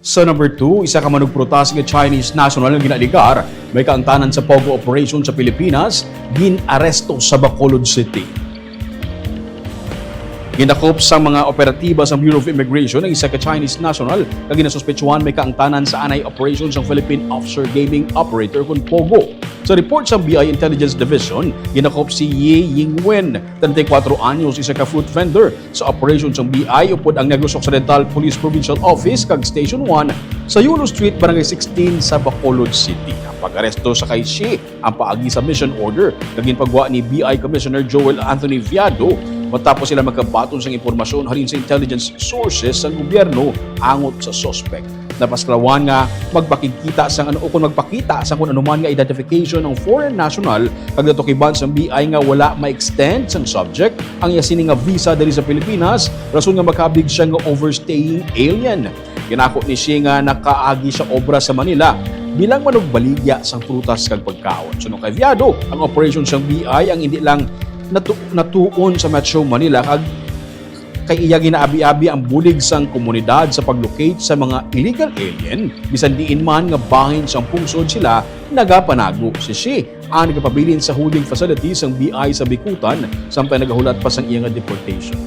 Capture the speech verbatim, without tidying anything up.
Sa number two, isa ka manugprutas nga Chinese national nga ginaaligar may kaangtanan sa POGO operation sa Pilipinas, gin-aresto sa Bacolod City. Gindakop sa mga operatiba sa Bureau of Immigration ang isa ka Chinese national nga ginasuspetsuhan may kaangtanan sa anay operation sang Philippine Offshore Gaming Operator kon POGO. Sa report sang B I Intelligence Division, ginakop si Ye Yingwen, treinta y cuatro anyos, isa ka fruit vendor, sa operation sang B I upod ang Negros Occidental Police Provincial Office kag Station one sa Yulo Street, Barangay sixteen sa Bacolod City. Ang pag-aresto sa kay Shi ang paagi sa mission order nga ginpagwa ni B I Commissioner Joel Anthony Viado matapos sila makabaton sang impormasyon halin sa intelligence sources sang gobyerno angot sa suspect. Napasklawan nga magpakigkita sang ano, o kung magpakita sa kung anuman nga identification ang foreign national kag natukiban sang B I nga wala ma-extend sang subject ang iya sini nga visa diri sa Pilipinas, rason nga makabig siya nga overstaying alien. Ginako ni siya nga nakaagi siya obra sa Manila bilang manugbaligya sang prutas kag pagkaon. Suno kay Viado, ang operation sang B I ang hindi lang natu- natuon sa Metro Manila kag kay iya ginaabi-abi ang bulig sang komunidad sa pag-locate sa mga illegal alien, bisan diin man nga bahin sang pungsod sila nagapanago. Si Shi ang nagapabilin sa holding facility sang B I sa Bicutan, samtang nagahulat pa sang iya nga deportation.